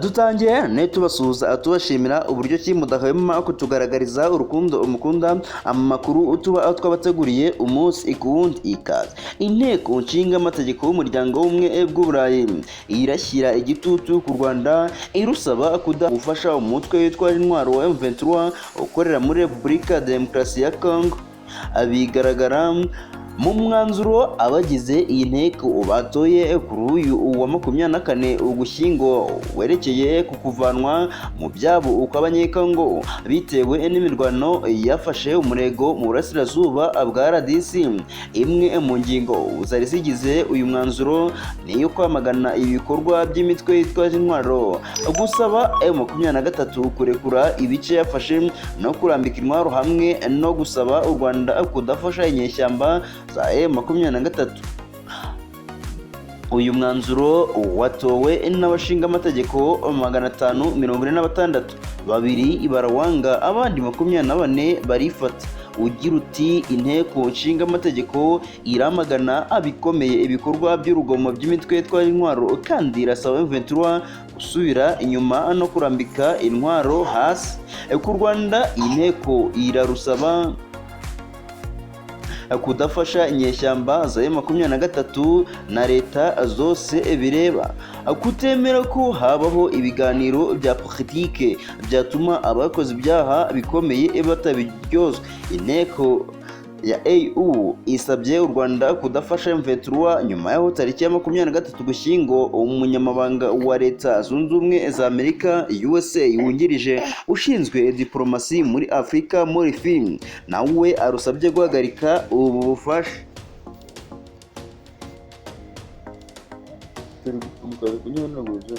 Dutangiye ne tubasuhuza, tubashimira uburyo ki mudahwema kutugaragariza urukundo mukunda amakuru tuba twabateguriye umunsi ku wundi. Ikaze. Inteko Nshinga Amategeko y'Umuryango w'Ubumwe bw'Uburayi irashyira igitutu ku Rwanda, irusaba gufasha umutwe witwaje intwaro wa M23 ukorera muri Repubulika Demokarasi ya Congo. Bigaragara mu mwanzuro abagize iyi nteko batoye kuri uyu wa 24 Ugushyingo, werekeye ku kuvanwa mu byabo kw'Abanyekongo bitewe n'imirwano yafashe umurego mu burasirazuba bwa RDC. Imwe mu ngingo zari zigize uyu mwanzuro ni iyo kwamagana ibikorwa by'imitwe yitwaje intwaro, gusaba M23 kurekura ibice yafashe no kurambika intwaro, hamwe no gusaba u Rwanda kudafasha inyeshyamba za M23. Uyu mwanzuro watowe n'abashinga amategeko 546, babiri barawanga, abandi 24 barifata. Ugira uti: "Inteko Nshinga Amategeko iramagana abikomeye ibikorwa by'urugomo by'imitwe yitwaje intwaro, kandi irasaba M23 gusubira inyuma no kurambika intwaro hasi." Ku Rwanda, inteko irarusaba kudafasha inyeshyamba za M23 na leta zose bireba, kutemera ko habaho ibiganiro bya politike byatuma abakoze ibyaha bikomeye batabiryozwa. Inteko ya AU isabye u Rwanda kudafasha M23 nyuma yaho tariki ya 23 Ugushyingo umunyamabanga wa Leta Zunze Ubumwe za Amerika, USA, wungirije ushinzwe diplomasi muri Afurika, Murphy, nawe arusabye guhagarika ubu bufasha. Turi mukaza kunyihanaguza.